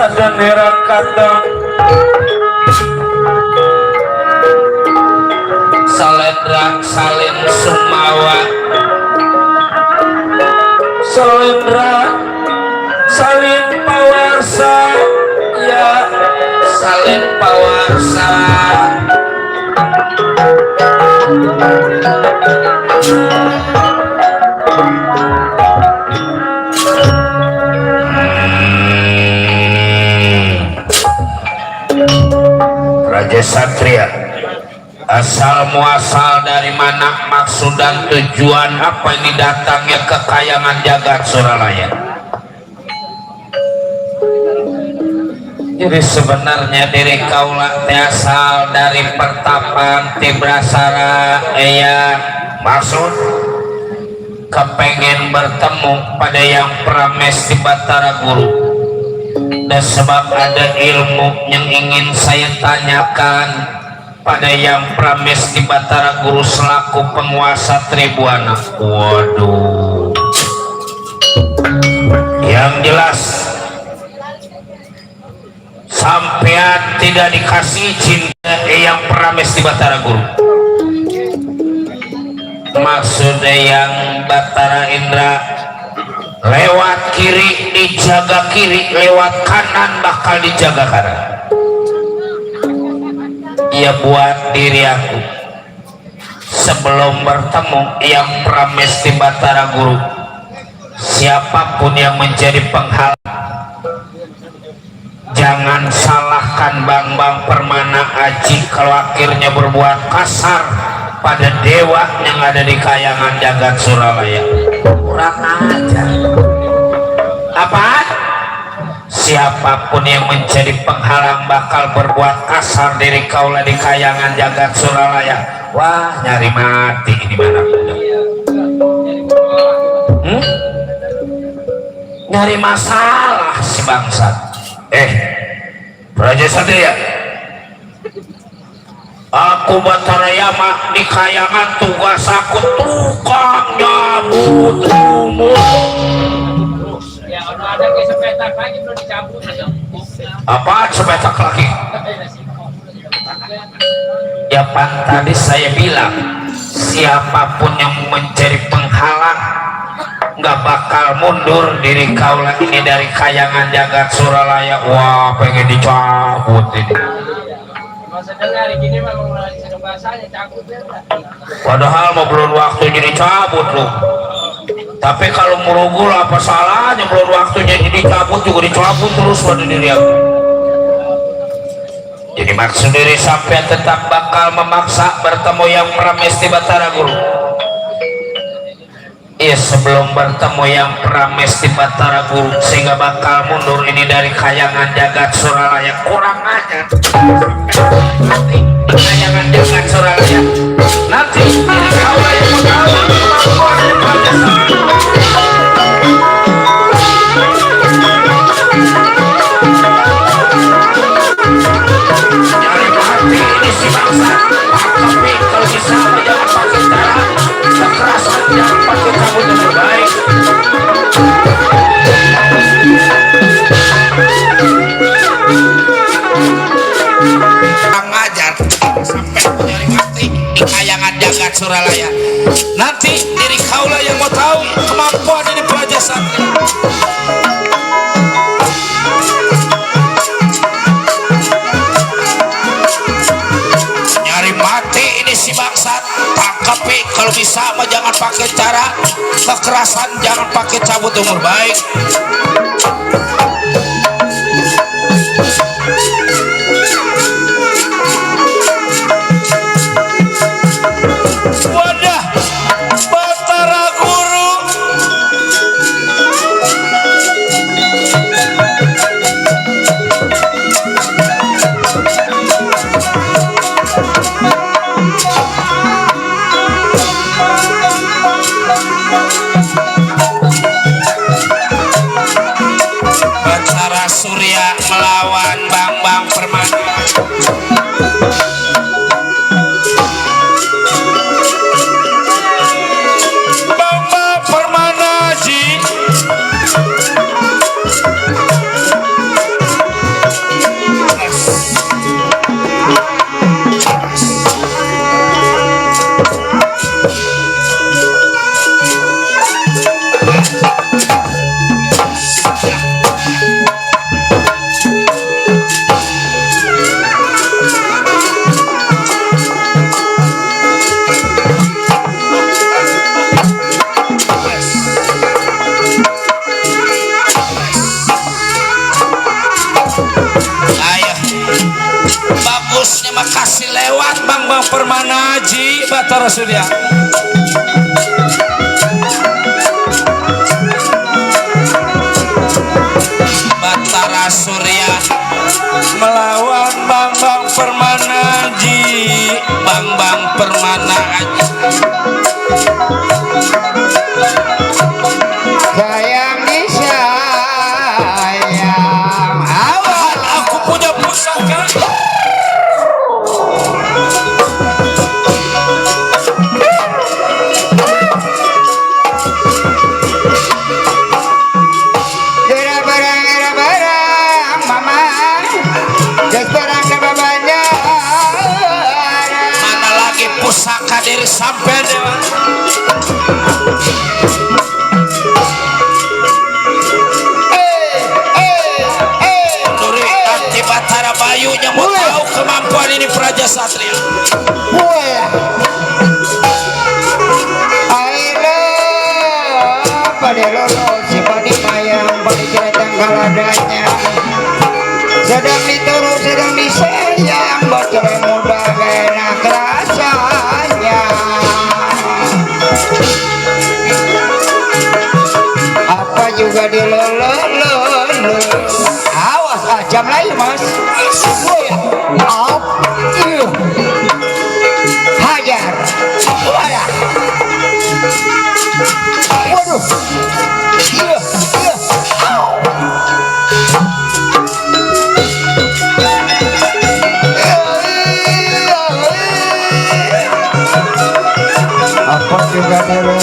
sadanera kadang salendra salin sumawa salendra salin pawarsa ya salin pawarsa Raja Satria asal muasal dari mana maksud dan tujuan apa ini datangnya kekayangan jagat Suralaya. Jadi sebenarnya diri kaula teh asal dari pertapan Tibrasara maksud kepengen bertemu pada yang prames di Batara Guru. Dan sebab ada ilmu yang ingin saya tanyakan pada yang prames di Batara Guru selaku penguasa Tribuana. Waduh, yang jelas sampean tidak dikasih cinta yang prames di Batara Guru. Maksudnya yang Batara Indra lewat kiri dijaga kiri, lewat kanan bakal dijaga kanan. Ya buat diri aku sebelum bertemu yang prames di Batara Guru, siapapun yang menjadi penghalang jangan salahkan Bang Permana Aji kalau akhirnya berbuat kasar pada dewa yang ada di kayangan jagat Suralaya. Kurang ajar. Apa? Siapapun yang menjadi penghalang bakal berbuat kasar diri kaula di kayangan jagat Suralaya. Wah, nyari mati ini mana udah. Nyari masalah si bangsat. Raja Satria, aku Batara Yama di kayangan tugas aku tukang nyabut rumus. Ya, ada ke sepetak lagi belum dicabut. Apaan sepetak lagi? Ya Pak, tadi saya bilang siapapun yang mencari penghalang nggak bakal mundur diri kaula ini dari kayangan jagat Suralaya. Wah, pengen dicabut ini. Padahal mau belum waktunya dicabut loh. Tapi kalau merugul apa salahnya belum waktunya dicabut juga dicabut terus pada diri aku. Jadi maksud diri sampai tetap bakal memaksa bertemu yang prames di Batara Guru. Iya, sebelum bertemu yang prames di Batara Guru sehingga bakal mundur ini dari kayangan jagat Suralaya. Kurang aja nanti kayangan jagat Suralaya nanti kaula yang mengalah kemampuan yang nyari mati ini si bangsa. Tapi kalau bisa jangan pakai cara kekerasan, jangan pakai cabut yang terbaik. Ngajar sampai nyari mati di kayangan jagat Suralaya. Nanti diri kaula yang mau tahu kemampuan ini Raja Satria. Nyari mati ini si bangsat. Tapi kalau bisa mah jangan pakai cara kekerasan, jangan pakai cabut umur baik. Wadah, Batara Guru. Batara Surya melawan Bang Permana. Bang Permana Ji Permana Haji Batara Surya. Batara Surya melawan Bambang Permana Haji. Bambang Permana Haji. Sayang disayang. Awal aku punya pusaka. Gerah-barang mama. Jas barang ke babanya. Mana lagi pusaka diri sampai dewa. Duri Anti Batara Bayunya mau tahu kemampuan ini Praja Satria. Pada lolo si padi mayang padi ceretang kaladanya sedang diturut sedang disayang bocor muda enak rasanya. Apa juga di lolo awas jam lagi mas. Hajar wadah. Waduh. Iya. Apa juga dulu.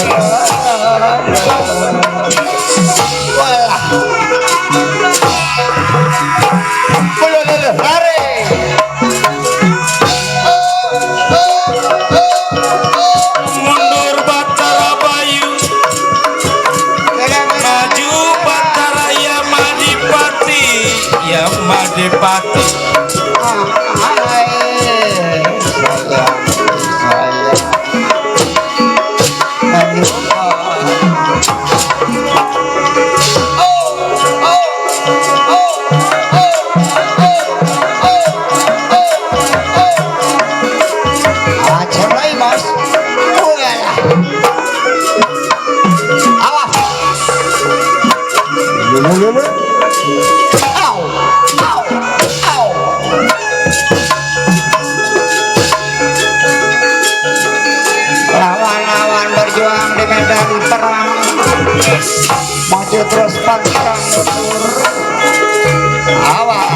Lari. Mundur Batara Bayu, maju Batara Yamadipati. Yamadipati. Lawan-lawan berjuang di medan perang, maju terus pantang mundur. Awas,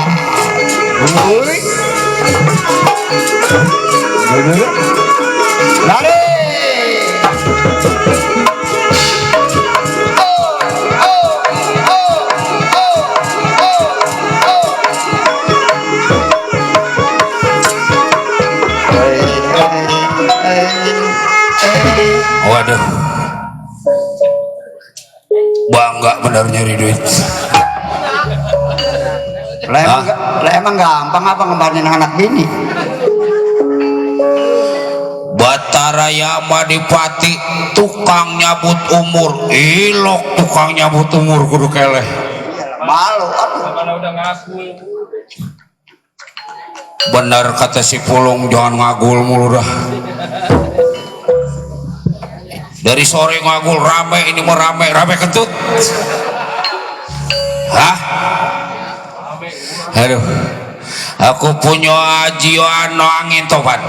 lari. Waduh, bangga benar nyari duit. Lah emang gampang apa ngembanin anak bini? Batara Yamadipati tukang nyabut umur. Ilok tukang nyabut umur kudu keleh. Malu, aduh. Mana udah ngaku. Benar kata si Pulung, jangan ngagul mulu dah. Dari sore ngagul rame, ini mau rame kentut. Hah? Aduh, aku punya ajioan no angin topan.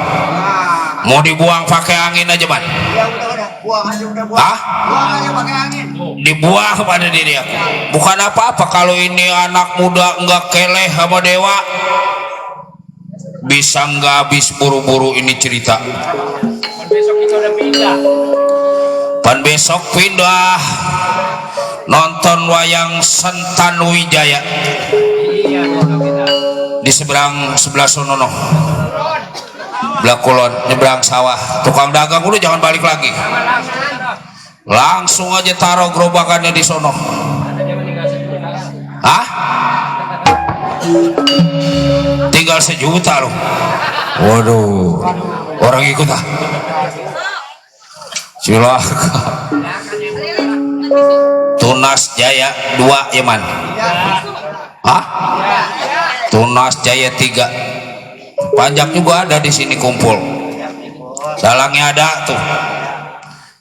Mau dibuang pakai angin aja man. Ya udah, buang aja udah buang. Hah? Buang aja pakai angin. Dibuang pada diri aku. Bukan apa-apa kalau ini anak muda enggak keleh sama dewa. Bisa nggak habis buru-buru ini cerita. Besok kita udah pindah. Pan besok pindah nonton wayang Sentan Wijaya Iya, besok pindah. di sebelah sono belah kulon nyebrang sawah. Tukang dagang udah jangan balik lagi, langsung aja taruh gerobakannya di sono. Hah? Tinggal 1 juta loh. Waduh, orang ikut ah. Silakan. Tunas Jaya 2 Yaman. Hah? Tunas Jaya 3. Pajak juga ada di sini kumpul. dalangnya ada tuh.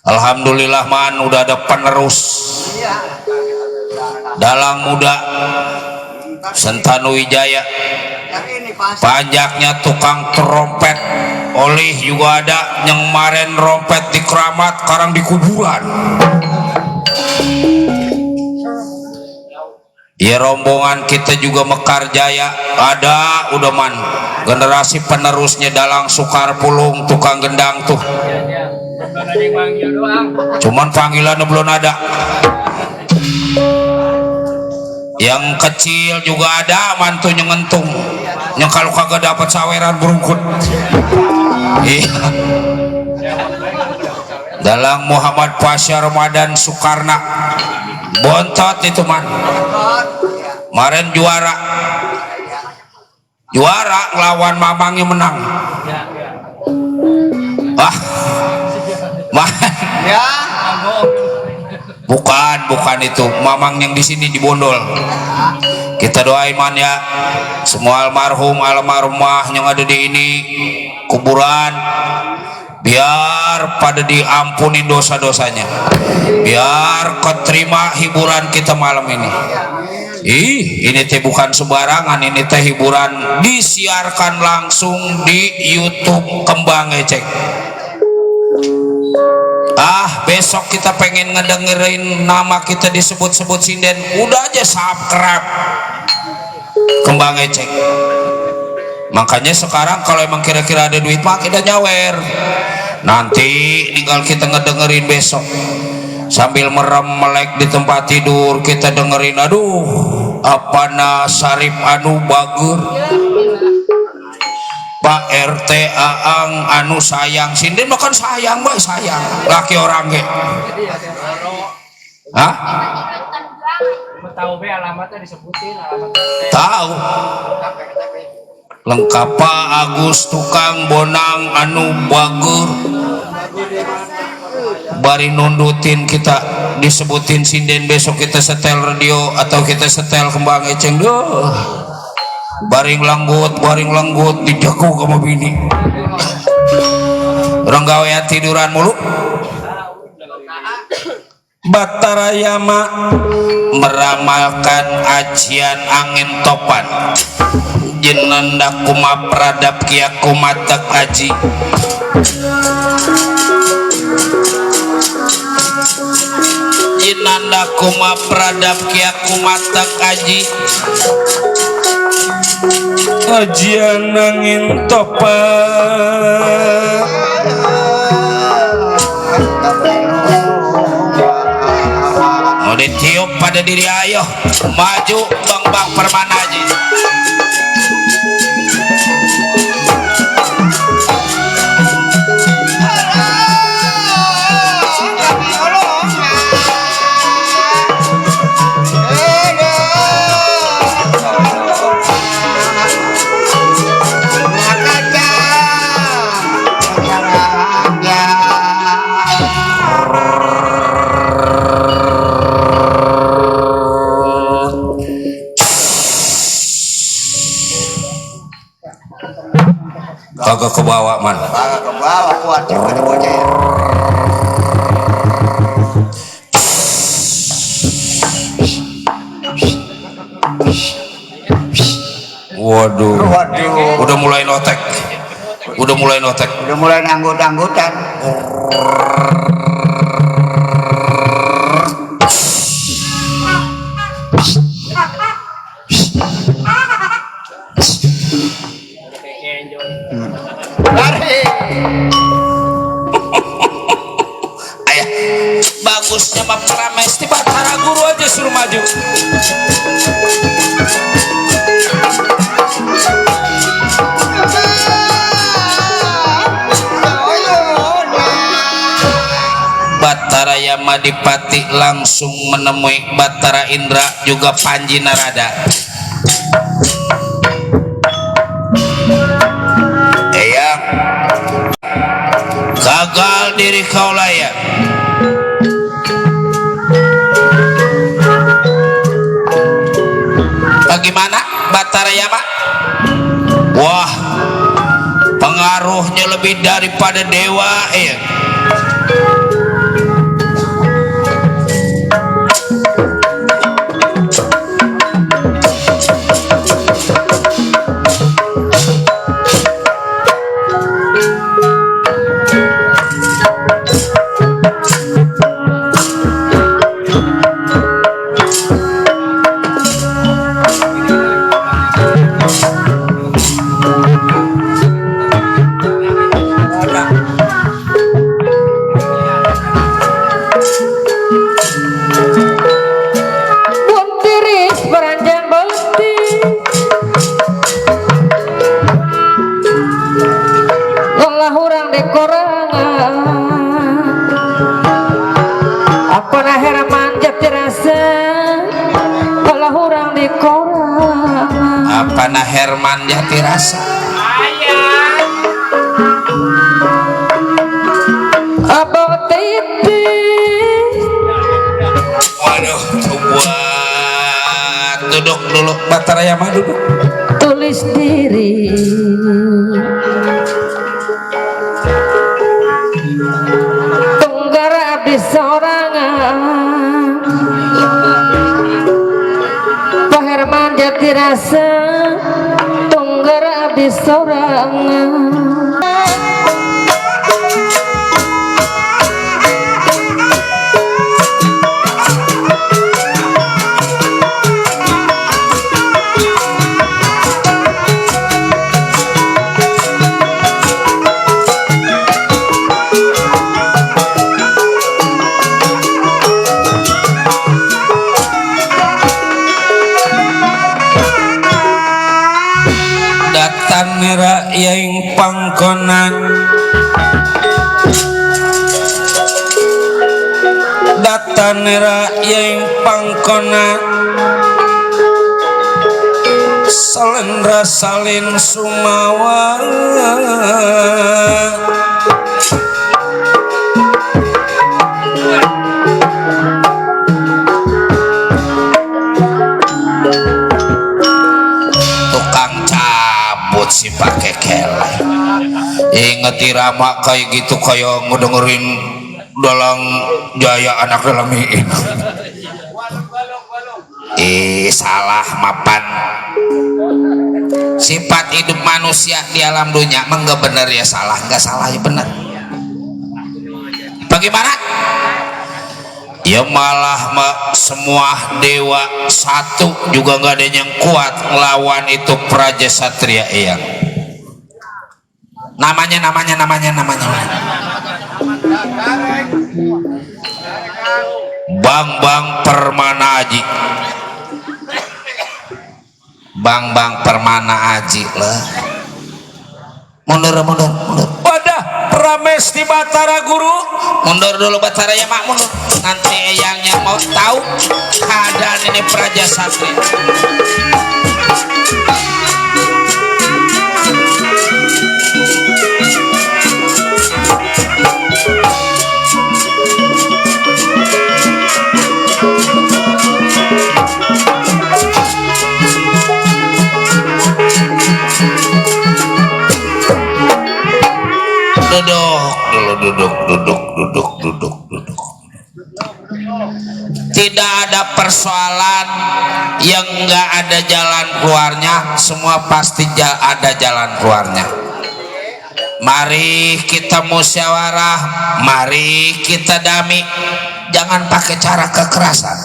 Alhamdulillah man udah ada penerus dalang muda Sentanu Wijaya, pajaknya tukang trompet oleh juga ada yang kemarin rompet di keramat sekarang di kuburan. Ya rombongan kita juga Mekar Jaya ada udah man generasi penerusnya dalang Sukar Pulung tukang gendang tuh, cuman panggilannya belum ada. Yang kecil juga ada mantunya ngentung yang kalau kagak dapat saweran berungkut. Iya. Dalang Muhammad Pasya Ramadan Soekarna bontot itu man kemarin juara ngelawan mamangnya menang. Man Ya. bukan itu mamang yang di sini di Bondol. Kita doain man ya semua almarhumah yang ada di ini kuburan biar pada diampuni dosa-dosanya, biar keterima hiburan kita malam ini. Ini teh bukan sembarangan, ini teh hiburan disiarkan langsung di YouTube Kembang Ecek. Besok kita pengen ngedengerin nama kita disebut-sebut sinden, udah aja subscribe Kembang Ecek. Makanya sekarang kalau emang kira-kira ada duit mah kita nyawer, nanti tinggal kita ngedengerin besok sambil merem melek di tempat tidur kita dengerin. Aduh apana Sarip anu bagur, Pak RT Aang anu sayang sinden makan sayang mbak, sayang laki orang ge. Hah? Tahu be alamatnya disebutin alamat. Tahu. Lengkap Pak Agus tukang bonang anu bagur. Bari nundutin kita disebutin sinden besok kita setel radio atau kita setel Kembang Eceng doh. Baring langgut dijago sama bini. Orang gawean tiduran mulu. Batara Yama meramalkan ajian angin topan, jenanda kuma pradap kia kumatak aji. Jenanda kuma pradap kia kumatak aji, ajian angin topan. Mau ditiup pada diri ayo maju bang Permana aja. Kagak kebawa man. Kagak kebawa kuat pada bocah ya. Waduh. Udah mulai notek. Udah mulai nanggut-nanggutan. Ayah, bagusnya mah Pramesti Batara Guru aja suruh maju. Batara Yama Dipati langsung menemui Batara Indra juga Panji Narada. Eyang gagal diri kau layak. Bagaimana Batara Yama? Wah, pengaruhnya lebih lebih daripada dewa ya. Apana Herman Jati Rasa Abang Titi. waduh buat duduk dulu Bataraya mah duduk Tulis diri Tunggara abdi sorangan Pak Herman Jati Rasa Tunggara abdi sorangan. Tanira yang pangkonan datanira yang pangkonan salendra salin sumawa si pake kele inget irama kayak gitu kayak ngedengerin dalam jaya anak dalam ini salah mapan sifat hidup manusia di alam dunia emang gak bener ya salah gak salah ya bener bagaimana ya malah semua dewa satu juga nggak ada yang kuat melawan itu Praja Satria Eyang namanya Bang Permana Aji Bang Permana Aji lah mundur wadah Pramesti Batara Guru mundur dulu Batara ya mak mundur nanti eyangnya mau tahu keadaan ini Praja Satria duduk. Tidak ada persoalan yang nggak ada jalan keluarnya, semua pasti ada jalan keluarnya. Mari kita musyawarah, mari kita damai, jangan pakai cara kekerasan.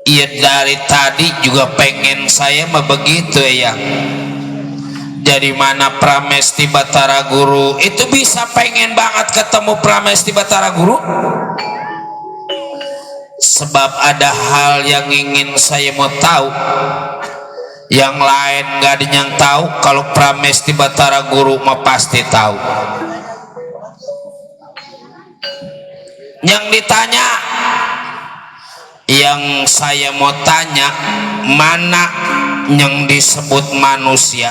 Iya dari tadi juga pengen saya mah begitu ya. Jadi mana Pramesti Batara Guru itu bisa pengen banget ketemu Pramesti Batara Guru, sebab ada hal yang ingin saya mau tahu, yang lain gak ada yang tahu. Kalau Pramesti Batara Guru mah pasti tahu. Yang ditanya, yang saya mau tanya, mana yang disebut manusia?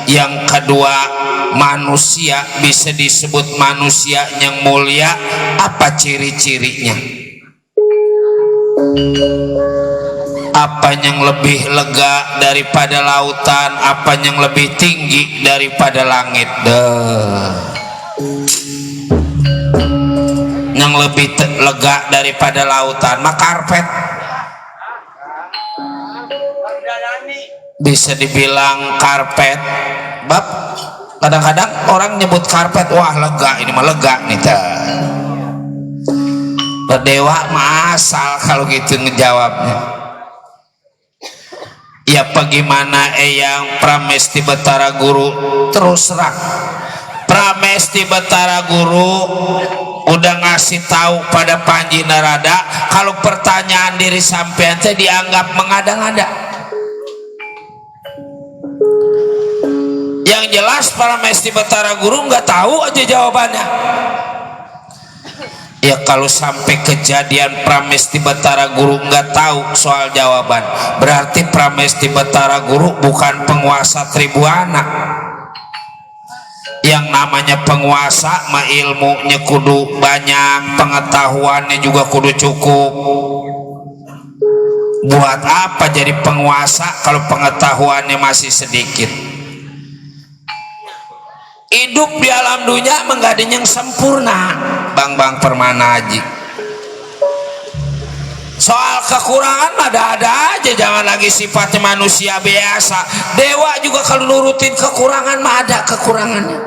Yang kedua, manusia bisa disebut manusia yang mulia, apa ciri-cirinya? Apa yang lebih lega daripada lautan? Apa yang lebih tinggi daripada langit? Yang lebih lega daripada lautan mah karpet. Bisa dibilang karpet, bab kadang-kadang orang nyebut karpet, wah lega, ini mah lega nih teh. Dewa mah asal kalau gitu ngejawabnya. Ya bagaimana Eyang Pramesti Batara Guru? Terus terang Pramesti Batara Guru udah ngasih tahu pada Panji Narada kalau pertanyaan diri sampean teh dianggap mengada-ngada. Yang jelas Pramesti Batara Guru nggak tahu aja jawabannya. Ya kalau sampai kejadian Pramesti Batara Guru nggak tahu soal jawaban, berarti Pramesti Batara Guru bukan penguasa Tribuana. Yang namanya penguasa mah ilmunya kudu banyak, pengetahuannya juga kudu cukup. Buat apa jadi penguasa kalau pengetahuannya masih sedikit? Hidup di alam dunia menggak ada yang sempurna, Bang Permana Haji. Soal kekurangan ada aja, jangan lagi sifatnya manusia biasa. Dewa juga kalau nurutin kekurangan mah ada kekurangannya.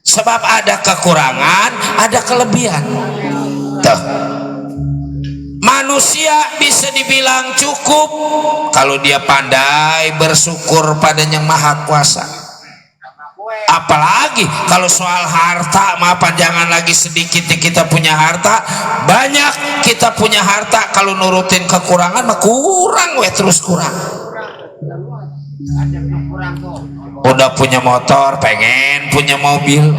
Sebab ada kekurangan, ada kelebihan. Tuh. Manusia bisa dibilang cukup kalau dia pandai bersyukur pada Yang Maha Kuasa. Apalagi kalau soal harta, maafan jangan lagi sedikit kita punya harta, banyak kita punya harta, kalau nurutin kekurangan mah kurang terus kurang. Udah punya motor pengen punya mobil,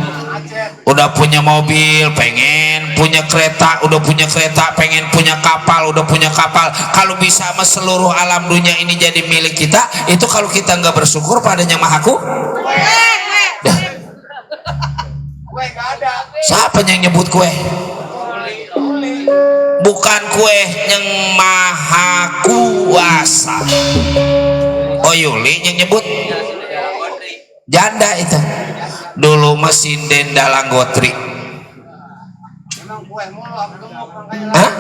udah punya mobil pengen punya kereta, udah punya kereta pengen punya kapal, udah punya kapal. Kalau bisa mah seluruh alam dunia ini jadi milik kita, itu kalau kita nggak bersyukur pada Yang Maha Kuasa. Siapa yang nyebut kue? Bukan kue Yang Maha Kuasa. Oh Yuli yang nyebut janda itu. Dulu mesin Dalang Gotri. Hah?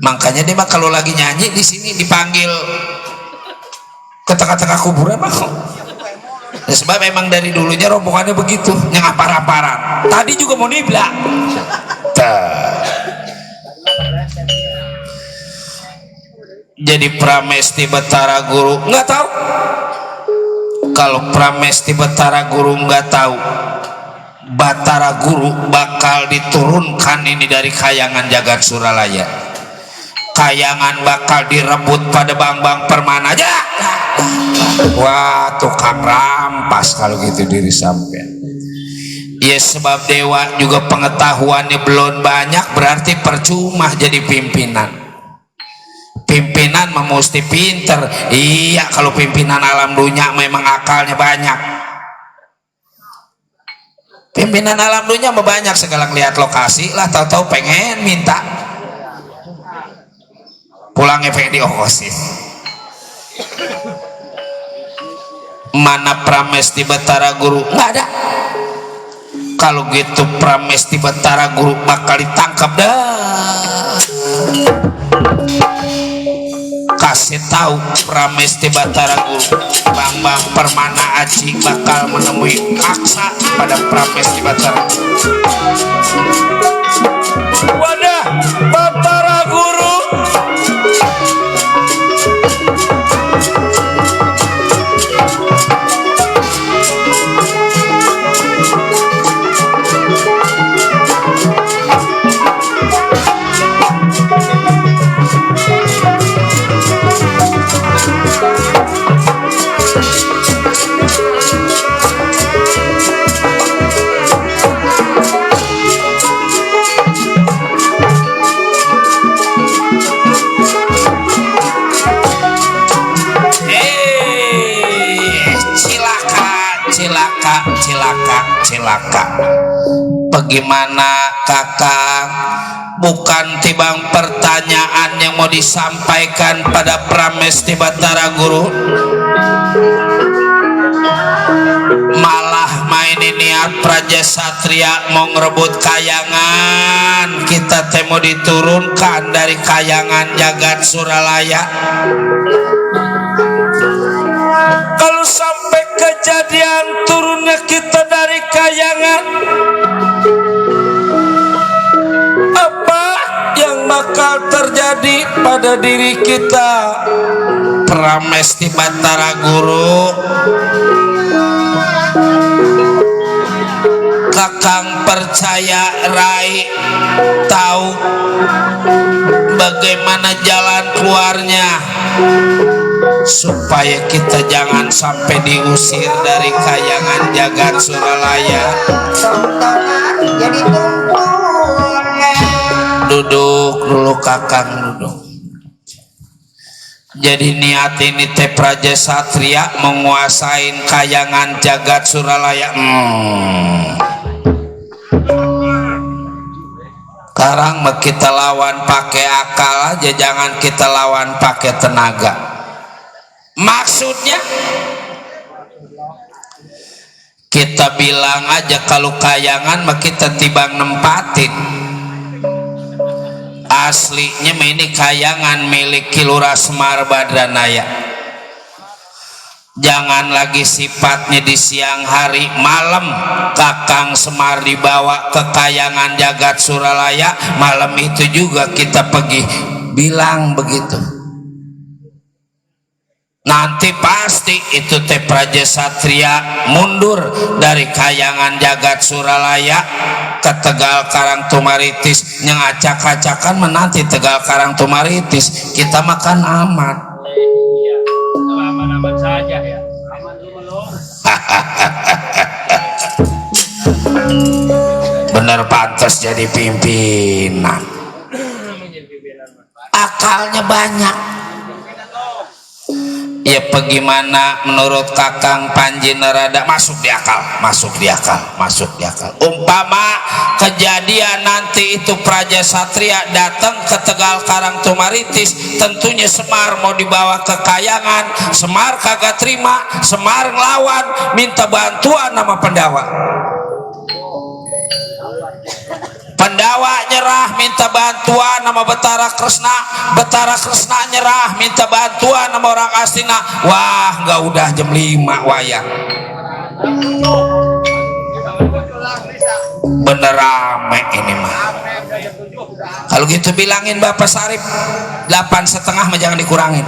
Makanya dia mah kalau lagi nyanyi di sini dipanggil ke tengah-tengah kuburan mah. Ya, sebab memang dari dulunya rombongannya begitu, yang apar-aparan. Tadi juga mau nibla. Jadi Pramesti Batara Guru nggak tahu. Kalau Pramesti Batara Guru nggak tahu, Batara Guru bakal diturunkan ini dari Kayangan Jagat Suralaya. Kayangan bakal direbut pada Bang Permana aja. Wah tukang rampas kalau gitu diri sampean. Ya sebab dewa juga pengetahuannya belum banyak, berarti percuma jadi pimpinan. Pimpinan mesti pinter. Iya kalau pimpinan alam dunia memang akalnya banyak. Pimpinan alam dunia mah banyak, segala lihat lokasi lah tahu-tahu pengen minta pulangnya pengen diokosin. Mana Pramesti Batara Guru? Nggak ada. Kalau gitu Pramesti Batara Guru bakal ditangkap dah. Kasih tahu Pramesti Batara Guru, Bang Permana Haji bakal menemui paksa pada Pramesti Batara Guru. Wadah Batara Guru. Cilaka. Bagaimana kakak bukan tibang pertanyaan yang mau disampaikan pada Pramesti Batara Guru, malah main niat Praja Satria mau ngerebut kayangan. Kita temu diturunkan dari kayangan jagat Suralaya. Kalau sampai kejadian turunnya kita dari kayangan, apa yang bakal terjadi pada diri kita? Pramesti Batara Guru, Kakang percaya Rai tahu bagaimana jalan keluarnya supaya kita jangan sampai diusir dari kayangan jagat Suralaya. Jadi tumpulnya. Duduk dulu Kakang, duduk. Jadi niat ini teh Praja Satria menguasain kayangan jagat Suralaya. Sekarang kita lawan pakai akal aja, jangan kita lawan pakai tenaga. Maksudnya kita bilang aja kalau kayangan mah kita tibang nempatin. Aslinya ini kayangan milik Kilura Semar Badranaya. Jangan lagi sifatnya di siang hari, malam Kakang Semar dibawa ke kayangan jagat Suralaya, malam itu juga kita pergi bilang begitu. Nanti pasti itu teh Praja Satria mundur dari kayangan jagat Suralaya ke Tegal Karang Tumaritis. Yang acak-acakan menanti Tegal Karang Tumaritis, kita makan aman. Aman-aman saja ya. Aman dulu. Bener pantas jadi pimpinan. Akalnya banyak. Ya bagaimana menurut Kakang Panji Nerada? Masuk di akal, masuk di akal, masuk di akal. Umpama kejadian nanti itu Praja Satria datang ke Tegal Karang Tumaritis, tentunya Semar mau dibawa ke kayangan. Semar kagak terima, Semar ngelawan, minta bantuan nama Pendawa. Pendawa nyerah minta bantuan nama Betara Kresna, Betara Kresna nyerah minta bantuan nama orang Astina. Wah, nggak udah jam 5 wayang. Bener rame ini mah. Kalau gitu bilangin Bapak Sarip 8,5 mah jangan dikurangin.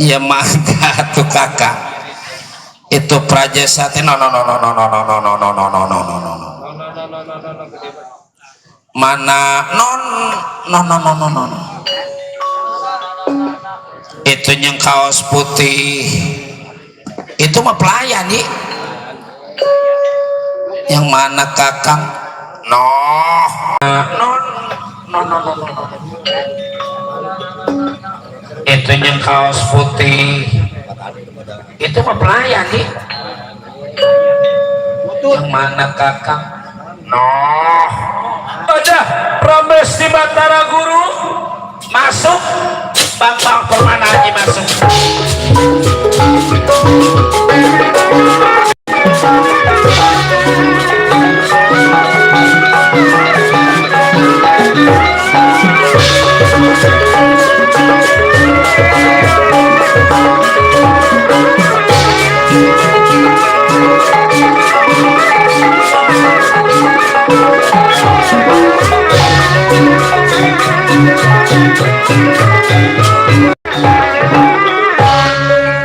Iya mangga tuh kakak. Itu Praja Satria mana non itu yang kaos putih itu mah pelayan nih. Yang mana Kakang? Itu yang kaos putih itu mah pelayan nih. Yang mana Kakang? Ada Pramesti Batara Guru masuk, Bambang Permana Haji masuk.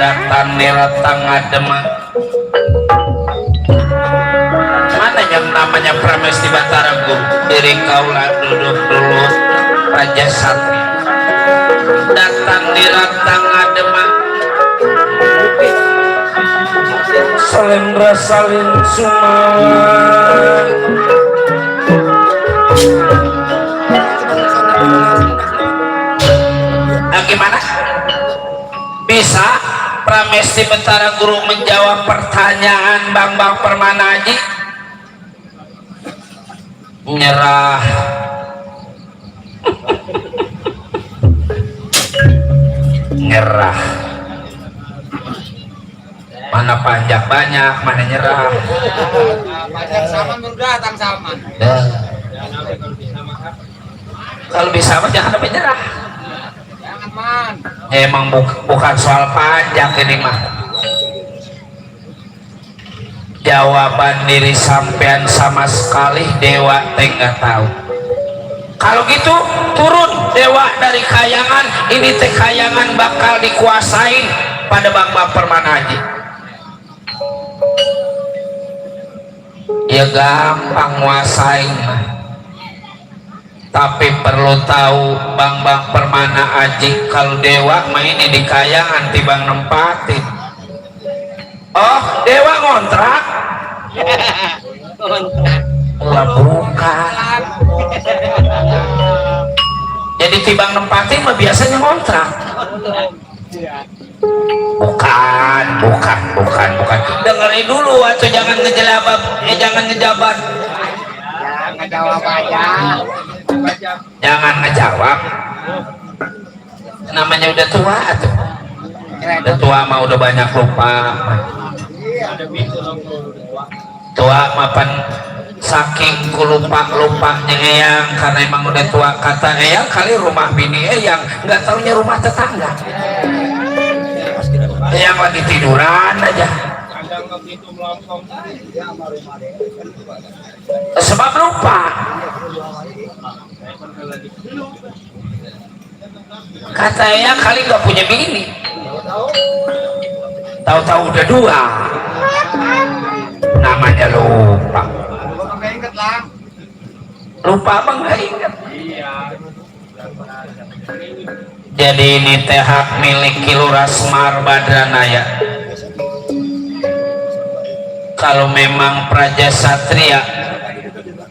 Datang niratang ademak. Mana yang namanya Pramesti Batara Guru? Diri kaulah duduk dulu Praja Satria. Datang niratang ademak. Salendra salin sumawan. Gimana? Bisa Pramesti Batara Guru menjawab pertanyaan Bambang Permana Haji? nyerah. Nyerah. Mana pajak banyak, mana nyerah. Pajak sama datang sama. Kalau bisa mah jangan sampai nyerah. Jangan man. Emang bukan soal pajak ini mah. Jawaban diri sampean sama sekali dewa teh nggak tahu. Kalau gitu turun dewa dari kayangan, ini teh kayangan bakal dikuasain pada Bang Permana Haji. Ya gampang nguasain mah. Tapi perlu tahu Bang Permana Haji kalau dewa mah ini di kayangan tibang nempatin. Oh, dewa ngontrak. Lah bukan. Jadi tibang nempatin mah biasanya ngontrak. Bukan. Dengerin dulu atau jangan ngejelabab, jangan ngejabat. Jangan ngejawab aja. Jangan ngejawab. Namanya udah tua tuh. Udah tua mah udah banyak lupa. Tua mapan saking lupa-lupanya Eyang karena emang udah tua. Kata Eyang kali rumah bini Eyang nggak taunya rumah tetangga. Eyang lagi tiduran aja sebab lupa. Kata Eyang kali nggak punya bini, tahu-tahu udah dua. Namanya lupa. Lupa bang nggak ingat. Jadi ini teh hak milik Kilura Semar Badranaya. Kalau memang Praja Satria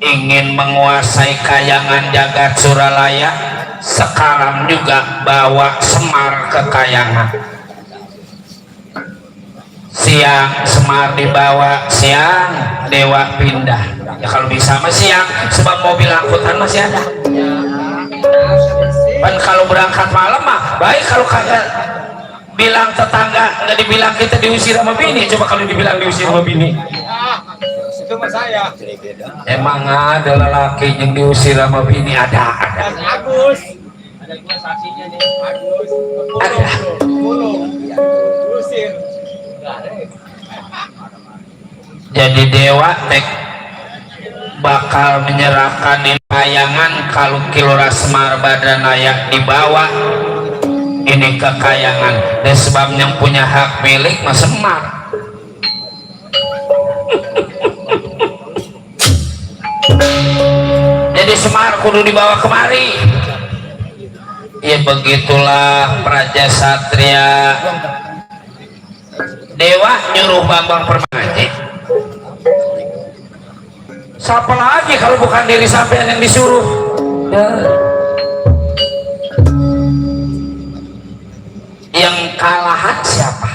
ingin menguasai kayangan jagat Suralaya, sekarang juga bawa Semar ke kayangan. Siang Semar dibawa, siang dewa pindah. Ya kalau bisa mah siang, sebab mobil angkutan masih ada. Kan kalau berangkat malam mah baik, kalau kagak bilang tetangga, nggak dibilang kita diusir sama bini. Coba kalau dibilang diusir sama bini, Itu mah saya. emang ada lelaki yang diusir sama bini? Ada. Agus. Ada dua saksinya nih. Agus. Ada. Usir. Jadi dewa tek bakal menyerahkan kayangan kalau Kilura Semar Badranaya dibawa ini ke kayangan. Dan sebab yang punya hak milik mas Semar. Jadi Semar kudu dibawa kemari. Ya begitulah Praja Satria. Dewa nyuruh Bambang Permana Haji. Siapa lagi kalau bukan diri sampean yang disuruh? Ya. Yang kalahan siapa?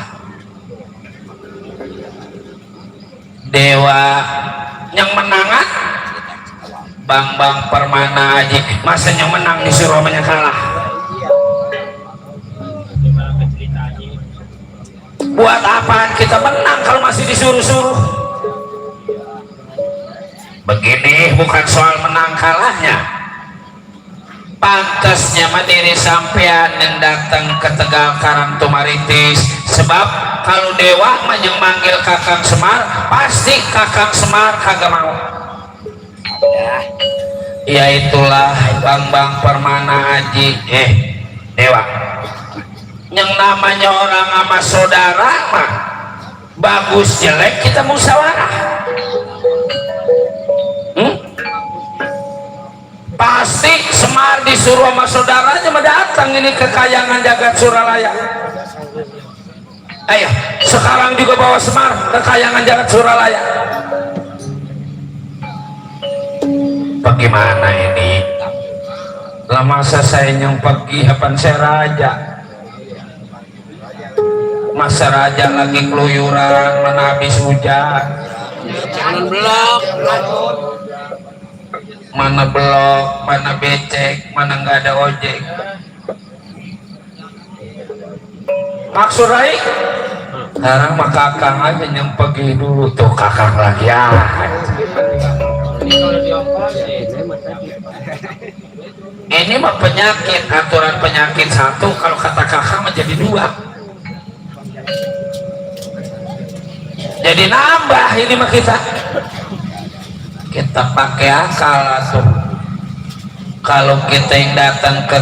Dewa. Yang menangan Bambang Permana Haji. Masa yang menang disuruh sama yang kalah? Buat apaan kita menang kalau masih disuruh-suruh? Begini bukan soal menang kalahnya. Pantasnya mah diri sampean yang datang ke Tegal Karang Tumaritis. Sebab kalau dewa mah yang manggil Kakang Semar, pasti Kakang Semar kagak mau. Ya itulah Bambang Permana Haji. Dewa, yang namanya orang sama saudara mah bagus jelek kita musyawarah. Pasti Semar disuruh sama saudaranya mah datang ini ke kayangan jagat Suralaya. Ayo sekarang juga bawa Semar ke kayangan jagat Suralaya. Bagaimana ini? Lah masa saya yang pergi apa saya raja? Masa raja lagi keluyuran mana habis hujan. Jangan blok. mana blok, mana becek, mana nggak ada ojek. Maksud Rai sekarang mah kakang aja yang pergi dulu tuh kakang lagi ya. Ini mah penyakit, aturan penyakit satu, kalau kata kakang menjadi dua, jadi nambah. Ini mah kita pakai akal langsung. Kalau kita yang datang ke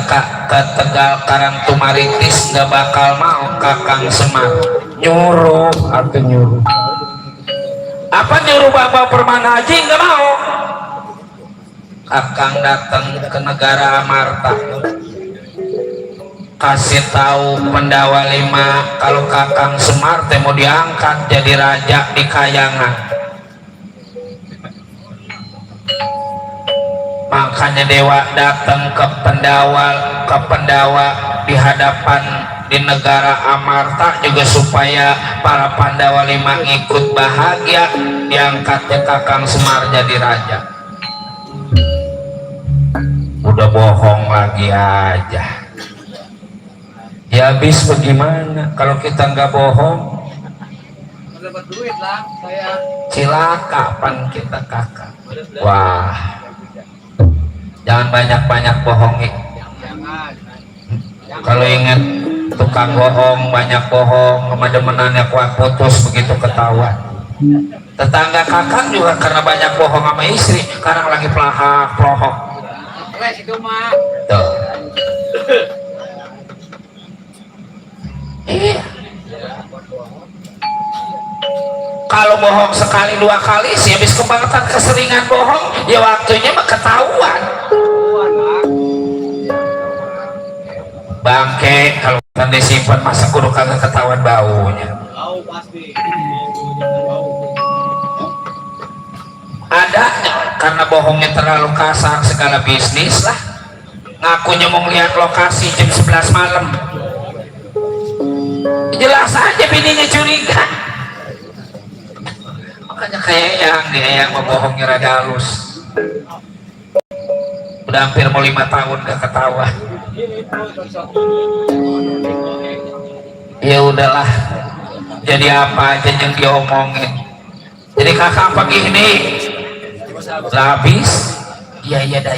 Tegal Karangtumaritis nggak bakal mau kakang Semar nyuruh atau nyuruh apa, nyuruh Bapak Permana Haji nggak mau. Kakang datang ke negara Amarta, kasih tahu Pendawa 5 kalau kakang Semar mau diangkat jadi raja di Kayangan. Makanya dewa datang ke Pendawa di hadapan di negara Amarta juga supaya para Pandawa 5 ikut bahagia diangkatnya kakang Semar jadi raja. Udah bohong lagi aja. Ya habis bagaimana kalau kita nggak bohong? Dapat duit lah saya. Cilaka pan kita kakak. Wah, jangan banyak-banyak bohongi. Kalau ingat tukang bohong, banyak bohong, demenannya kuat putus begitu ketahuan. Tetangga kakak juga karena banyak bohong sama istri, sekarang lagi pelahak pelohok. Itu mah. Tuh. Iya. Kalau bohong sekali dua kali sih habis kebangetan keseringan bohong, ya waktunya mah ketahuan. Bangke kalau kan disimpan masa kudu kagak ketahuan baunya. Bau pasti. Ada karena bohongnya terlalu kasar segala bisnis lah. Ngakunya mau ngeliat lokasi jam 11 malam. Jelas aja bininya curiga. Makanya kayak yang bohongnya rada halus. Udah hampir mau 5 tahun gak ketahuan. Ya udahlah, jadi apa aja yang diomongin. Jadi kakak pagi ini habis. Iya dah.